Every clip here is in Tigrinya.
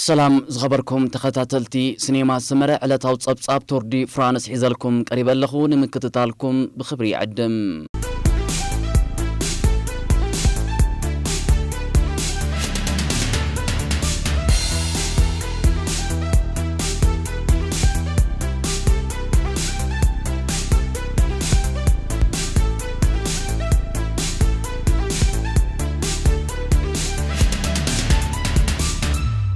ሰላም ዝኸበርኩም ተኸታተልቲ ሲኔማ ሰመረ፣ ዕለታዊ ጸብጻብ ቱር ዲ ፍራንስ ሒዘልኩም ቀሪበ ኣለኹ። ንምክትታልኩም ብኽብሪ ይዕድም።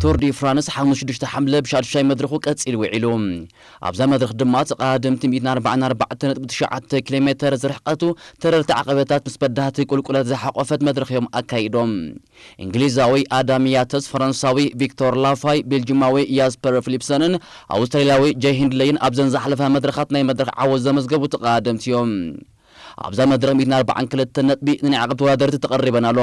ቱር ዲ ፍራንስ ሓሙስ ሽዱሽተ ሓምለ ብሻድሻይ መድረኹ ቀጺሉ ውዒሉ። ኣብዛ መድረኽ ድማ ተቐዳደምቲ ሚእትን ኣርባዓን ኣርባዕተ ነጥቢ ትሽዓተ ኪሎ ሜተር ዝርሕቀቱ ተረርቲ ዓቐበታት ምስ በዳህቲ ቁልቁለት ዝሓቖፈት መድረኽ እዮም ኣካይዶም። እንግሊዛዊ ኣዳም ያተስ፣ ፈረንሳዊ ቪክቶር ላፋይ፣ ቤልጂማዊ ያስፐር ፊሊፕሰንን ኣውስትራልያዊ ጀይ ሂንድለይን ኣብዘን ዝሓለፋ መድረኻት ናይ መድረኽ ዓወት ዘመዝገቡ ተቐዳደምቲ እዮም። ኣብዛ መድረኽ ሚእትን ኣርባዓን ክልተን ነጥቢ ንናይ ዓቐብ ተወዳደርቲ ተቐሪበን ኣሎ።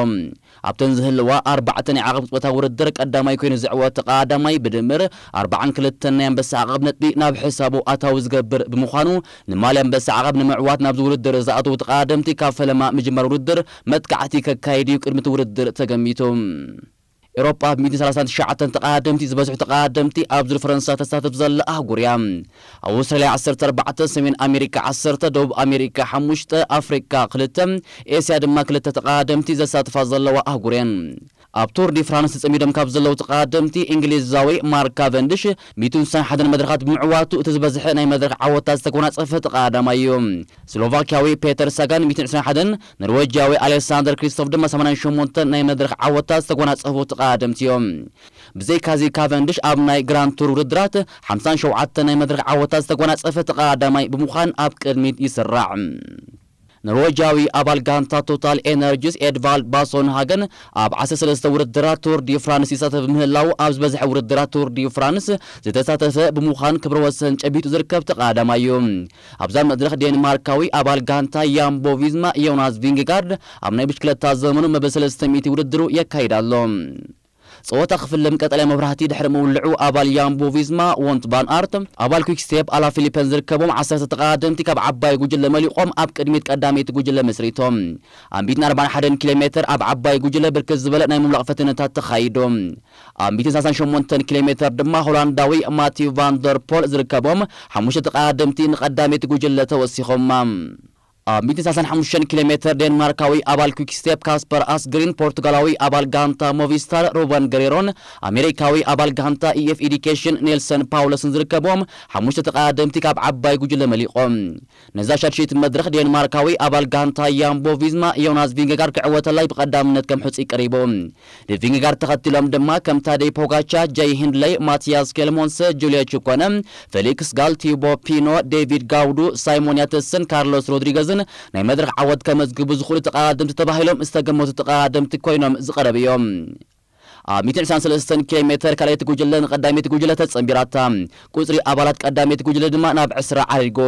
ኣብተን ዝህልዋ ኣርባዕተ ናይ ዓቐብ ጾታ ውድድር ቀዳማይ ኮይኑ ዝዕወት ተቐዳዳማይ ብድምር ኣርባዓን ክልተን ናይ ኣንበሳ ዓቐብ ነጥቢ ናብ ሕሳቡ ኣታዊ ዝገብር ብምዃኑ፣ ንማልያ ኣንበሳ ዓቐብ ንምዕዋት ናብዚ ውድድር ዝኣተዉ ተቐዳደምቲ ካብ ፈለማ ምጅማር ውድድር መጥቃዕቲ ከካይድ እዩ ቅድሚ እቲ ውድድር ተገሚቱ። ኤውሮጳ ብ ሚእትን ሰላሳን ትሽዓተን ተቐዳደምቲ ዝበዝሑ ተቐዳደምቲ ኣብ ዙር ፈረንሳ ተሳተፍ ዘላ ኣህጉር እያ። ኣውስትራልያ ዓሰርተ ኣርባዕተ፣ ሰሜን ኣሜሪካ ዓሰርተ፣ ደቡብ ኣሜሪካ ሓሙሽተ፣ ኣፍሪካ ክልተ፣ ኤስያ ድማ ክልተ ተቐዳደምቲ ዘሳትፋ ዘለዋ ኣህጉር እየን። ኣብ ቱር ዲ ፍራንስ ተጸሚዶም ካብ ዘለዉ ተቐዳደምቲ እንግሊዛዊ ማርክ ካቨንድሽ ሚእትን ስሳን ሓደን መድረኻት ብምዕዋቱ እቲ ዝበዝሐ ናይ መድረኽ ዓወታት ዝተጎናጸፈ ተቐዳዳማይ እዩ። ስሎቫክያዊ ፔተር ሳጋን ሚእትን ዕስራን ሓደን፣ ኖርዌጅያዊ ኣሌክሳንደር ክሪስቶፍ ድማ ሰማንያን ሸሞንተን ናይ መድረኽ ዓወታት ዝተጎናጸፉ ተቐዳደምቲ እዮም። ብዘይካዚ ካቨንድሽ ኣብ ናይ ግራንድ ቱር ውድድራት ሓምሳን ሸውዓተን ናይ መድረኽ ዓወታት ዝተጎናጸፈ ተቐዳዳማይ ብምዃን ኣብ ቅድሚት ይስራዕ። ኖርዌጃዊ ኣባል ጋንታ ቶታል ኤነርጂስ ኤድቫልድ ባሶን ሃገን ኣብ ዓሰርተ ሰለስተ ውድድራት ቱር ዲ ፍራንስ ይሳተፍ ብምህላው ኣብ ዝበዝሐ ውድድራት ቱር ዲ ፍራንስ ዝተሳተፈ ብምዃን ክብረ ወሰን ጨቢጡ ዝርከብ ተቐዳዳማይ እዩ። ኣብዛ መድረኽ ዴንማርካዊ ኣባል ጋንታ ያምቦ ቪዝማ ዮናስ ቪንጌጋርድ ኣብ ናይ ብሽክለታ ዘመኑ መበል ሰለስተ ሚእቲ ውድድሩ የካይድ ኣሎ። ጸወታ ክፍልም ቀጠልያ መብራህቲ ድሕሪ ምውልዑ ኣባል ያምቦ ቪዝማ ዎንት ቫን ኣርት ኣባል ኩክ ስቴፕ ኣላ ፊሊፐን ዝርከቦም ዓሰርተ ተቐዳደምቲ ካብ ዓባይ ጉጅለ መሊቖም ኣብ ቅድሚት ቀዳመይቲ ጉጅለ መስሪቶም። ኣብ ሚእትን ኣርባዓን ሓደን ኪሎ ሜተር ኣብ ዓባይ ጉጅለ ብርክት ዝበለ ናይ ምምላቕ ፈተነታት ተኻይዱ። ኣብ ሚእትን ሰላሳን ሸሞንተን ኪሎ ሜተር ድማ ሆላንዳዊ ማቲው ቫን ደር ፖል ዝርከቦም ሓሙሽተ ተቐዳደምቲ ንቐዳመይቲ ጉጅለ ተወሲኾማ። ኣብ ሚእትን ሰላሳን ሓሙሽተን ኪሎ ሜተር ዴንማርካዊ ኣባል ኩክ ስቴፕ ካስፐር ኣስግሪን ፖርቱጋላዊ ኣባል ጋንታ ሞቪስታር ሩበን ገሬሮን ኣሜሪካዊ ኣባል ጋንታ ኢኤፍ ኤዲኬሽን ኔልሰን ፓውለስን ዝርከቦም ሓሙሽተ ተቐዳደምቲ ካብ ዓባይ ጉጅለ መሊቖም። ነዛ ሻድሸይቲ መድረኽ ዴንማርካዊ ኣባል ጋንታ ያምቦ ቪዝማ ዮናስ ቪንጌጋርድ ክዕወተላ ብቐዳምነት ከም ሕጹይ ቀሪቡ። ንቪንጌጋርድ ተኸቲሎም ድማ ከም ታደይ ፖጋቻ፣ ጀይ ሂንድለይ፣ ማቲያስ ኬልሞንሰ፣ ጁልዮ ቹኮነ፣ ፌሊክስ ጋል፣ ቲቦ ፒኖ፣ ዴቪድ ጋውዱ፣ ሳይሞን ያተስን ካርሎስ ሮድሪገዝን ናይ መድረኽ ዓወት ከመዝግቡ ዝኽእሉ ተቐዳደምቲ ተባሂሎም ዝተገመቱ ተቐዳደምቲ ኮይኖም ዝቐረቡ እዮም። ኣብ ሚእትን ዕስራን ሰለስተን ኪሎ ሜተር ካልኣይቲ ጉጅለ ንቐዳመይቲ ጉጅለ ተጸንቢራታ። ቁጽሪ ኣባላት ቀዳመይቲ ጉጅለ ድማ ናብ ዕስራ ዓሪጉ።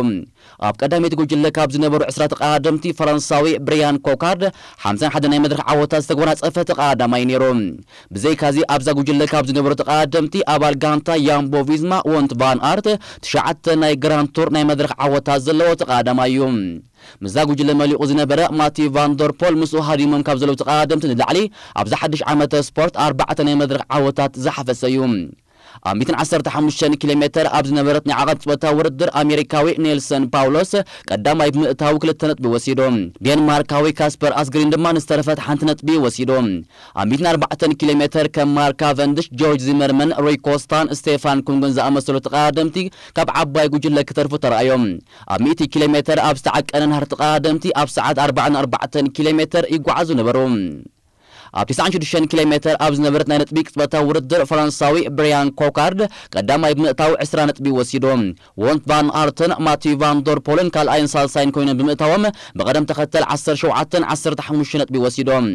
ኣብ ቀዳመይቲ ጉጅለ ካብ ዝነበሩ ዕስራ ተቐዳደምቲ ፈረንሳዊ ብሪያን ኮካርድ ሓምሳን ሓደን ናይ መድረኽ ዓወታት ዝተጎናጸፈ ተቐዳዳማይ ነይሩ። ብዘይካዚ ኣብዛ ጉጅለ ካብ ዝነበሩ ተቐዳደምቲ ኣባል ጋንታ ያምቦ ቪዝማ ዎንት ቫን ኣርት ትሽዓተ ናይ ግራንድ ቱር ናይ መድረኽ ዓወታት ዘለዎ ተቐዳዳማይ እዩ። ምስዛ ጉጅለ መሊቑ ዝነበረ ማቲ ቫን ደር ፖል ምስኡ ሃዲሞም ካብ ዘለዉ ተቐዳደምቲ ንላዕሊ ኣብዛ ሓድሽ ዓመተ ስፖርት ኣርባዕተ ናይ መድረኽ ዓወታት ዝሓፈሰ እዩ። ኣብ ሚእትን ዓሰርተ ሓሙሽተን ኪሎ ሜተር ኣብ ዝነበረት ናይ ዓቐብ ጾታ ውድድር ኣሜሪካዊ ኔልሰን ፓውሎስ ቀዳማይ ብምእታው ክልተ ነጥቢ ወሲዱ። ዴንማርካዊ ካስፐር ኣስግሪን ድማ ንዝተረፈት ሓንቲ ነጥቢ ወሲዱ። ኣብ ሚእትን ኣርባዕተን ኪሎ ሜተር ከም ማርክ ካቨንድሽ፣ ጆርጅ ዚመርመን፣ ሩይ ኮስታን ስቴፋን ኩንግን ዝኣመሰሉ ተቐዳደምቲ ካብ ዓባይ ጉጅለ ክተርፉ ተራእዮም። ኣብ ሚእቲ ኪሎ ሜተር ኣብ ዝተዓቀነ ናህሪ ተቐዳደምቲ ኣብ ሰዓት ኣርባዓን ኣርባዕተን ኪሎ ሜተር ይጓዓዙ ነበሩ። ኣብ ትስዓን ሽዱሽተን ኪሎ ሜተር ኣብ ዝነበረት ናይ ነጥቢ ቅጽበታዊ ውድድር ፈረንሳዊ ብሪያን ኮካርድ ቀዳማይ ብምእታው ዕስራ ነጥቢ ወሲዱ። ዎንት ቫን ኣርትን ማቲው ቫን ደር ፖልን ካልኣይን ሳልሳይን ኮይኖም ብምእታዎም ብቐደም ተኸተል ዓሰርተ ሸውዓተን ዓሰርተ ሓሙሽተን ነጥቢ ወሲዶም።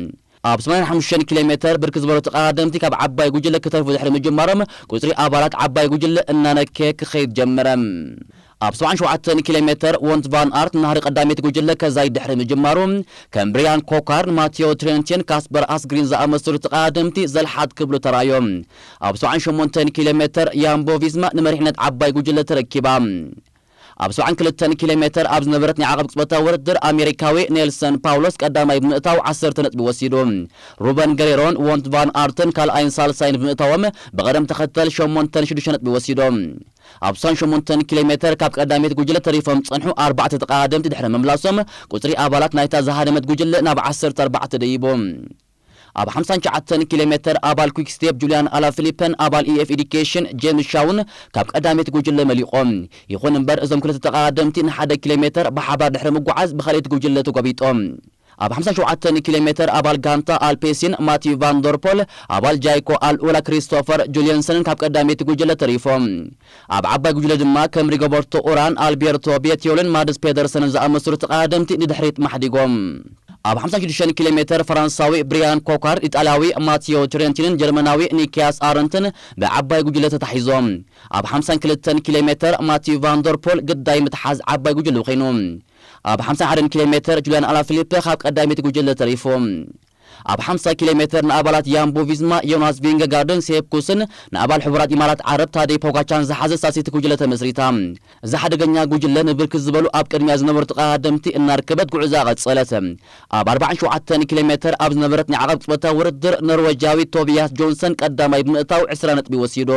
ኣብ ሰማንያን ሓሙሽተን ኪሎ ሜተር ብርክት ዝበሉ ተቐዳደምቲ ካብ ዓባይ ጉጅለ ክተርፉ ድሕሪ ምጅማሮም ቁጽሪ ኣባላት ዓባይ ጉጅለ እናነከየ ክኸይድ ጀመረ። ኣብ ሰብዓን ሸውዓተን ኪሎ ሜተር ዎንት ቫን ኣርት ናህሪ ቀዳመይቲ ጉጅለ ከዛይድ ድሕሪ ምጅማሩ ከም ብሪያን ኮካርድ፣ ማቴዎ ትሬንቲን ካስፐር ኣስግሪን ዝኣመሰሉ ተቐዳደምቲ ዘልሓት ክብሉ ተራእዮም። ኣብ ሰብዓን ሸሞንተን ኪሎ ሜተር ያምቦ ቪዝማ ንመሪሕነት ዓባይ ጉጅለ ተረኪባ። ኣብ ሰብዓን ክልተን ኪሎ ሜተር ኣብ ዝነበረት ናይ ዓቐብ ቅጽበታዊ ውድድር፣ ኣሜሪካዊ ኔልሰን ፓውሎስ ቀዳማይ ብምእታው ዓሰርተ ነጥቢ ወሲዱ። ሩበን ገሬሮን ዎንት ቫን ኣርትን ካልኣይን ሳልሳይን ብምእታዎም፣ ብቐደም ተኸተል ሸሞንተን ሽዱሽተ ነጥቢ ወሲዶም። ኣብ ሰብዓን ሸሞንተን ኪሎ ሜተር ካብ ቀዳመይቲ ጉጅለ ተሪፎም ዝጸንሑ ኣርባዕተ ተቐዳደምቲ ድሕሪ ምምላሶም፣ ቁጽሪ ኣባላት ናይታ ዝሃደመት ጉጅለ ናብ ዓሰርተ ኣርባዕተ ደይቡ። ኣብ ሓምሳን ትሽዓተን ኪሎ ሜተር ኣባል ኩክ ስቴፕ ጁልያን ኣላፊሊፐን ኣባል ኢኤፍ ኤዱኬሽን ጄምስ ሻውን ካብ ቀዳመይቲ ጉጅለ መሊቖም። ይኹን እምበር፣ እዞም ክልተ ተቐዳደምቲ ንሓደ ኪሎ ሜተር ብሓባር ድሕሪ ምጉዓዝ ብኻልኣይቲ ጉጅለ ተጎቢጦም። ኣብ ሓምሳን ሸውዓተን ኪሎ ሜተር ኣባል ጋንታ ኣልፔሲን ማቲዩ ቫንደርፖል ኣባል ጃይኮ ኣልኡላ ክሪስቶፈር ጁልየንሰንን ካብ ቀዳመይቲ ጉጅለ ተሪፎም። ኣብ ዓባይ ጉጅለ ድማ ከም ሪጎበርቶ ኡራን ኣልቤርቶ ቤትዮልን ማድስ ፔደርሰንን ዝኣመሰሉ ተቐዳደምቲ ንድሕሪት ማሕዲጎም። ኣብ ሓምሳን ሽዱሽተን ኪሎ ሜተር ፈረንሳዊ ብሪያን ኮካር፣ ኢጣልያዊ ማቲዮ ትሬንቲንን ጀርመናዊ ኒኪያስ ኣረንትን ብዓባይ ጉጅለ ተታሒዞም። ኣብ ሓምሳን ክልተን ኪሎ ሜተር ማቲዩ ቫንደርፖል ግዳይ ምትሓዝ ዓባይ ጉጅለ ኮይኑ። ኣብ ሓምሳን ሓደን ኪሎ ሜተር ጁልያን ኣላፊሊፐ ካብ ቀዳመይቲ ጉጅለ ተሪፉ። ኣብ ሓምሳ ኪሎ ሜተር ንኣባላት ያምቦ ቪዝማ ዮናስ ቪንገጋርድን ሴፕ ኩስን ንኣባል ሕቡራት ኢማራት ዓረብ ታደይ ፖጋቻን ዝሓዘ ሳልሰይቲ ጉጅለ ተመስሪታ። እዛ ሓደገኛ ጉጅለ ንብርክት ዝበሉ ኣብ ቅድሚያ ዝነበሩ ተቐዳደምቲ እናርከበት ጉዕዛ ቀጸለት። ኣብ ኣርባዓን ሸውዓተን ኪሎ ሜተር ኣብ ዝነበረት ናይ ዓቐብ ቅጽበታዊ ውድድር፣ ኖርወጃዊ ቶቢያስ ጆንሰን ቀዳማይ ብምእታው ዕስራ ነጥቢ ወሲዱ።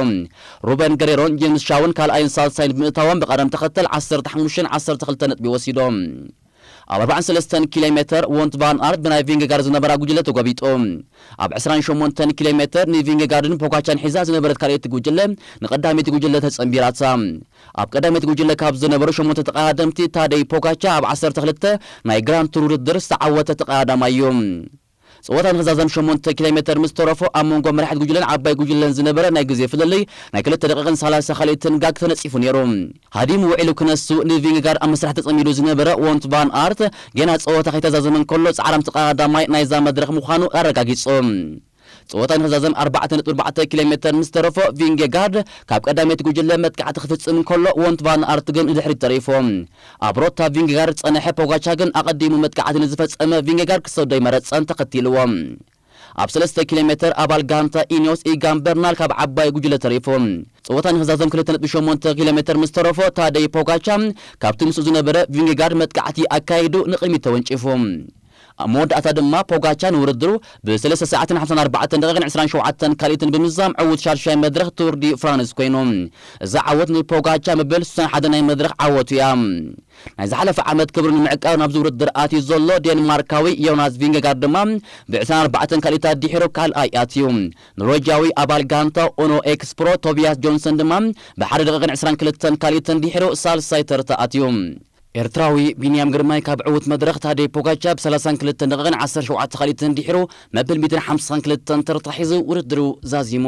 ሩበን ገሬሮን ጄምስ ሻውን ካልኣይን ሳልሳይን ብምእታዎም ብቐደም ተኸተል ዓሰርተ ሓሙሽተን ዓሰርተ ክልተን ነጥቢ ወሲዶም። ኣብ ኣርባዓን ሰለስተን ኪሎ ሜተር ዎንት ቫን ኣርት ብናይ ቪንገጋርድ ዝነበራ ጉጅለ ተጎቢጡ። ኣብ ዕስራን ሸሞንተን ኪሎ ሜተር ንቪንገጋርድን ፖጋቻን ሒዛ ዝነበረት ካልኣይቲ ጉጅለ ንቐዳመይቲ ጉጅለ ተጸንቢራታ። ኣብ ቀዳመይቲ ጉጅለ ካብ ዝነበሩ ሸሞንተ ተቐዳደምቲ ታደይ ፖጋቻ ኣብ ዓሰርተ ክልተ ናይ ግራንድ ቱር ውድድር ዝተዓወተ ተቐዳዳማይ እዩ። ጸወታ ንኽዛዘም ሸሞንተ ኪሎ ሜተር ምስ ተረፎ ኣብ መንጎ መራሒት ጉጅለን ዓባይ ጉጅለን ዝነበረ ናይ ግዜ ፍልልይ ናይ ክልተ ደቂቕን ሰላሳ ካልኢትን ጋግ ተነጺፉ ነይሩ። ሃዲሙ ውዒሉ ክነሱ ንቪንገጋርድ ኣብ ምስራሕ ተጸሚዱ ዝነበረ ዎንት ቫን ኣርት ገና ጸወታ ከይተዛዘመ እንከሎ ጻዕራም ተቐዳዳማይ ናይዛ መድረኽ ምዃኑ ኣረጋጊጹ። ጸወታ ንኽዛዘም ኣርባዕተ ነጥቢ ኣርባዕተ ኪሎ ሜተር ምስ ተረፎ ቪንጌጋርድ ካብ ቀዳመይቲ ጉጅለ መጥቃዕቲ ክፍጽም እንከሎ ዎንት ቫን ኣርት ግን ንድሕሪት ተሪፎ። ኣብ ሮታ ቪንጌጋርድ ዝጸንሐ ፖጋቻ ግን ኣቐዲሙ መጥቃዕቲ ንዝፈጸመ ቪንጌጋርድ ክሰዶ ኣይመረጸን ተኸቲልዎ። ኣብ ሰለስተ ኪሎ ሜተር ኣባል ጋንታ ኢኒዮስ ኢጋን በርናል ካብ ዓባይ ጉጅለ ተሪፉ። ጸወታ ንኽዛዘም ክልተ ነጥቢ ሸሞንተ ኪሎ ሜተር ምስ ተረፎ ታደይ ፖጋቻ ካብቲ ምስኡ ዝነበረ ቪንጌጋርድ መጥቃዕቲ ኣካይዱ ንቕድሚት ተወንጪፉ። ኣብ መወዳእታ ድማ ፖጋቻ ንውድድሩ ብ ሰለስተ ሰዓትን ሓምሳን ኣርባዕተን ደቂቕን ዕስራን ሸውዓተን ካልኢትን ብምዛም ዕዉት ሻድሻይ መድረኽ ቱር ዲ ፍራንስ ኮይኑ። እዛ ዓወት ንፖጋቻ መበል ስሳን ሓደን ናይ መድረኽ ዓወቱ እያ። ናይ ዝሓለፈ ዓመት ክብሩ ንምዕቃብ ናብዚ ውድድር ኣትዩ ዘሎ ዴንማርካዊ ዮናስ ቪንገጋርድ ድማ ብ ዕስራን ኣርባዕተን ካልኢታት ድሒሩ ካልኣይ ኣትዩ። ኖርዌጃዊ ኣባል ጋንታ ኡኖ ኤክስፕሮ ቶቢያስ ጆንሰን ድማ ብሓደ ደቂቕን ዕስራን ክልተን ካልኢትን ድሒሩ ሳልሳይ ተርታ ኣትዩ። ኤርትራዊ ቢንያም ግርማይ ካብ ዕዉት መድረኽ ታደይ ፖጋቻ ብ ሰላሳን ክልተን ደቂቕን ዓሰርተ ሸውዓተ ካልኢትን ድሒሩ መብል ሚእትን ሓምሳን ክልተን ተርታ ሒዙ ውድድሩ ዛዚሙ።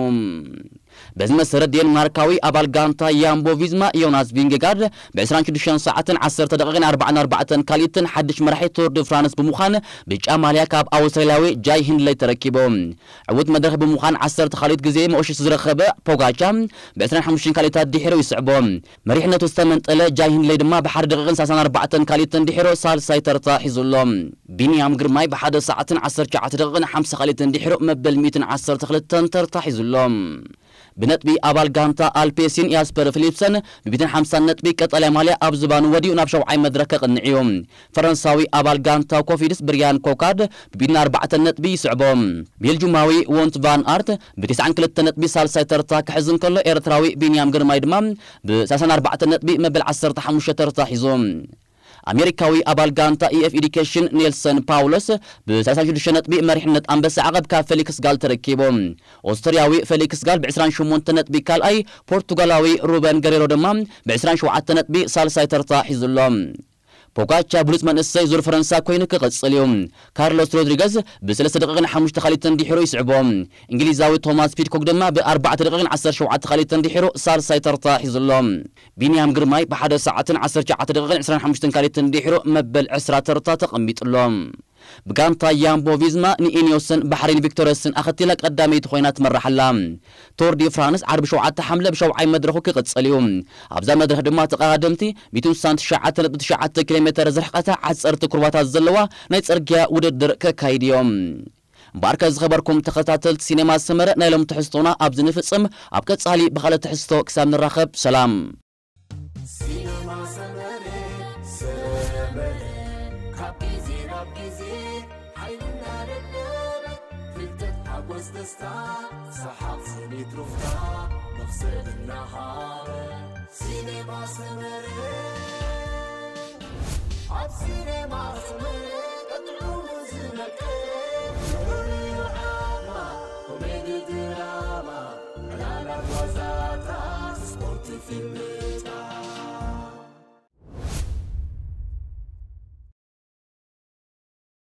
በዚ መሰረት ዴንማርካዊ ኣባል ጋንታ ያምቦ ቪዝማ ዮናስ ቪንጌጋርድ ብ ዕስራን ሽዱሽተን ሰዓትን ዓሰርተ ደቂቕን ኣርባዓን ኣርባዕተን ካልኢትን ሓድሽ መራሒ ቱር ዲ ፍራንስ ብምዃን ብጫ ማልያ ካብ ኣውስትራልያዊ ጃይ ሂንድለይ ተረኪቡ። ዕዉት መድረኽ ብምዃን ዓሰርተ ካልኢት ግዜ መወሸሽ ዝረኸበ ፖጋቻ ብ ዕስራን ሓሙሽተን ካልኢታት ድሒሩ ይስዕቦ። መሪሕነቱ ዝተመንጠለ ጃይ ሂንድለይ ድማ ብሓደ ደቂቕን ሰላሳን ኣርባዕተን ካልኢትን ድሒሩ ሳልሳይ ተርታ ሒዙ ኣሎ። ቢንያም ግርማይ ብሓደ ሰዓትን ዓሰርተ ትሽዓተ ደቂቕን ሓምሳ ካልኢትን ድሒሩ መበል ሚእትን ዓሰርተ ክልተን ተርታ ሒዙ ኣሎ። ብነጥቢ ኣባል ጋንታ ኣልፔሲን ያስፐር ፊሊፕሰን ብሚእትን ሓምሳን ነጥቢ ቀጠልያ ማልያ ኣብ ዝባኑ ወዲኡ ናብ ሸውዓይ መድረኽ ከቕንዕ እዩ። ፈረንሳዊ ኣባል ጋንታ ኮፊድስ ብሪያን ኮካድ ብቢድና ኣርባዕተ ነጥቢ ይስዕቦ። ቤልጁማዊ ዎንት ቫን ኣርት ብተስዓን ክልተ ነጥቢ ሳልሳይ ተርታ ክሕዝ እንከሎ፣ ኤርትራዊ ቢንያም ግርማይ ድማ ብሰላሳን ኣርባዕተን ነጥቢ መበል ዓሰርተ ሓሙሽተ ተርታ ሒዙ። ኣሜሪካዊ ኣባል ጋንታ ኢኤፍ ኤዱኬሽን ኔልሰን ፓውሎስ ብ ሰላሳ ሽዱሽተ ነጥቢ መሪሕነት ኣንበሳ ዓቐብ ካብ ፌሊክስ ጋል ተረኪቡ። ኦስትርያዊ ፌሊክስ ጋል ብ ዕስራን ሸሞንተ ነጥቢ ካልኣይ፣ ፖርቱጋላዊ ሩበን ገሬሮ ድማ ብ ዕስራን ሸውዓተ ነጥቢ ሳልሳይ ተርታ ሒዙ ኣሎ። ፖጋቻ ብሉጽ መንእሰይ ዙር ፈረንሳ ኮይኑ ክቕጽል እዩ። ካርሎስ ሮድሪገዝ ብሰለስተ ደቂቕን ሓሙሽተ ካልኢትን ድሒሩ ይስዕቦ። እንግሊዛዊ ቶማስ ፒድኮክ ድማ ብኣርባዕተ ደቂቕን ዓሰርተ ሸውዓተ ካልኢትን ድሒሩ ሳልሳይ ተርታ ሒዙ ኣሎ። ቢንያም ግርማይ ብሓደ ሰዓትን ዓሰርተ ትሽዓተ ደቂቕን ዕስራን ሓሙሽተን ካልኢትን ድሒሩ መበል ዕስራ ተርታ ተቐሚጡ ኣሎ። ብጋንታ ያምቦ ቪዝማ ንኢኒዮስን ባሕሪን ቪክቶሪየስን ኣኸቲላ ቀዳመይቲ ኮይና ትመርሕ ኣላ። ቶር ዲ ፍራንስ ዓርቢ ሸውዓተ ሓምለ ብሸውዓይ መድረኹ ክቕጽል እዩ። ኣብዛ መድረኽ ድማ ተቐዳደምቲ ሚእትን ስሳን ትሽዓተ ነጥቢ ትሽዓተ ኪሎ ሜተር ዝርሕቐታ ዓሰርተ ኩርባታት ዘለዋ ናይ ጽርግያ ውድድር ከካይድ እዮም። እምበኣርከ ዝኸበርኩም ተኸታተልቲ ሲኔማ ሰመረ ናይ ሎም ትሕዝቶና ኣብዚ ንፍጽም። ኣብ ቀጻሊ ብኻልእ ትሕዝቶ ክሳብ ንራኸብ ሰላም። ደስታ፣ ሰሓቕ፣ ስኒት፣ ሩፍታ፣ መኽሰብ እናሃበ፣ ሲኔማ ሰመረ። ኣብ ሲኔማ ሰመረ